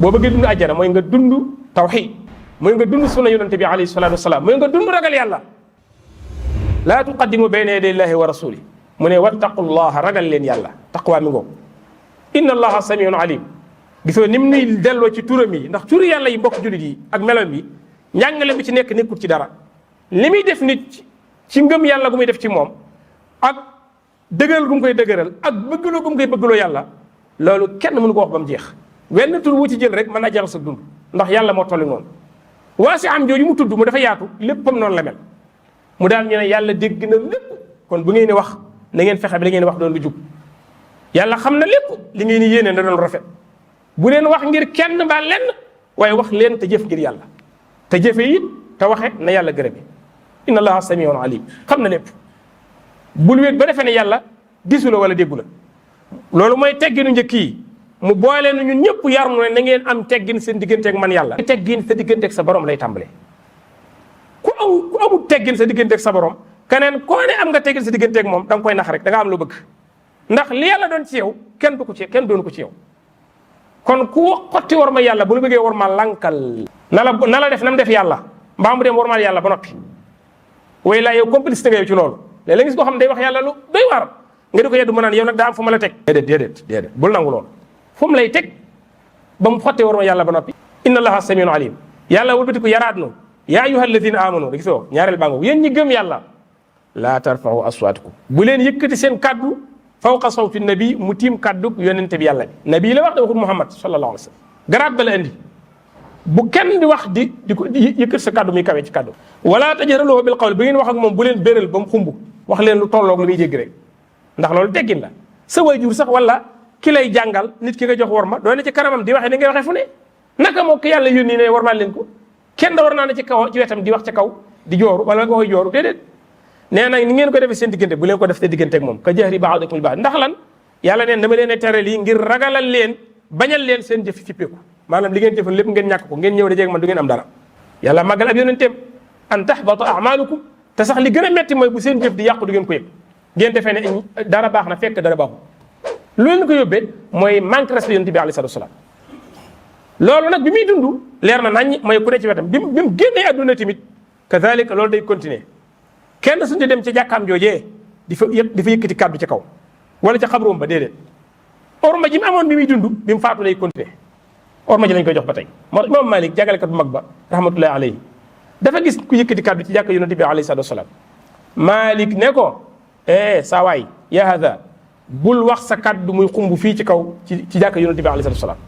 boo bëggee dund àjjana mooy nga dund tawxiid, mooy nga dund sunna yonente bi alayhi salaatu wasalaam, mooy nga dund ragal yàlla. laa tuqaddimu bayna yaday llahi wa rasuli, mu ne wattaqullaha, ragal leen yàlla. taqwa mi ngoo inna allaha samiun alim. gisoo ni mu nuy delloo ci turam yi, ndax turi yàlla yi mbokk jullit yi ak melam yi njàngale bi ci nekk nekkul ci dara. li muy def nit ci ngëm yàlla gu muy def ci moom ak dëgëral gu mu koy dëgëral ak bëggaloo gu mu koy bëggaloo yàlla, loolu kenn mënu ko wax ba mu jeex. wenn tur wu ci jël rek mën naa jeexal sa dund, ndax yàlla moo tolli noonu. waasi am jooju mu tudd mu dafa yaatu, léppam noonu la mel. mu daal ñu ne yàlla dégg na lépp, kon bu ngeen di wax na ngeen fexe bi da ngeen wax doon lu jub. yàlla xam na lépp, li ngeen di yéene na doon rafet. bu leen wax ngir kenn mbaa lenn, waaye wax leen te jëf ngir yàlla, te jëfe it te waxe na yàlla gërëm yi. inna allaha samiun alim, xam na lépp. bul wéet ba defee ne yàlla gisu la wala déggu la. loolu mooy tegginu njëkk yi. mu boole nu ñun ñëpp yar mu ne na ngeen am teggin seen digganteeg man yàlla. teggin sa digganteeg sa borom lay tàmbalee. ku amul teggin sa digganteeg sa borom, keneen koo ne am nga teggin sa digganteeg moom da nga koy nax rek, da nga am loo bëgg. ndax li yàlla doon ci yow kenn doonu ko ci yow. kon ku xotti war ma yàlla bu la bëggee war ma lankal. na la def na mu def yàlla, mbaa mu dem war ma yàlla ba noppi. way laa yow complicité nga yow ci loolu. léeg-léeg gis koo xam ne day wax yàlla lu doy waar, nga di ko yeddu mu naan yow nag daa am fu ma la teg. déedéet bul nangu loolu. fu mu lay teg ba mu xottee war ma yàlla ba noppi. inna allaha samiun alim. yàlla wëlbatiku yaraat nu yaa ayyuha alladina amanu, gisoo ñaareel bàngo yéen ñi gëm yàlla, laa tarfa'u aswaatakum, bu leen yëkkati seen kaddu fawqa sawti nabi, mu tiim kaddu yonente bi yàlla bi. nabi la wax da waxul muhammad sallallahu alayhi wa sallam. garaat ba la indi bu kenn di wax di ko yëkkati sa kaddu muy kawe ci kaddu. wala tajharu lahu bil qawl, bi ngeen wax ak moom bu leen béral ba mu xumb, wax leen lu tolloog lu muy jéggi rek, ndax loolu teggin la. sa waajur sax wala ki lay jàngal, nit ki nga jox war ma doo ne ci kanamam di waxee ni ngay waxee fu ne. naka moo ko yàlla yónni ne war maa leen ko, kenn da war naa ne ci kaw ci wetam di wax ci kaw di jooru wala nga koy jooru, déedéet. nee na ni ngeen ko defee seen diggante bu leen ko def seen diggante ak moom ka jahri ba'dikum li ba'd. ndax lan yàlla neen dama leen a tere lii ngir ragalal leen, bañal leen seen jëf fippeeku, maanaam li ngeen jëfal lépp ngeen ñàkk ko, ngeen ñëw dajeeg man du ngeen am dara. yàlla màggal ab yonenteem an tahbata a'malukum, te sax li gën a metti mooy bu seen jëf di yàqu du ngeen ko yëg, ngeen defee ne dara baax na fekk dara baaxul. loolu ko yóbbee mooy manque respect yonent bi alayhi salaatu wasalaam. loolu nag bi muy dund leer na nañ, mooy ku ne ci wetam bi mu génnee adduna tamit kazalika loolu day continuer. kenn suñu dem ca jàkkaam joojee di fa yëkkati kàddu ca kaw wala ca xabroom ba, déedéet. orma ji mu amoon bi muy dund bi mu faatu lay continuer, orma ji lañ koy jox ba tey. moo imam Malik jàngalekat bu mag ba rahmatullahi alayhi dafa gis ku yëkkati kàddu ci jàkka yonent bi alayhi salaatu wasalaam. Malik ne ko saa waay ya hada, bul wax sa kàddu muy xumb fii ci kaw ci jàkka yonent bi alayhi salaatu wasalaam.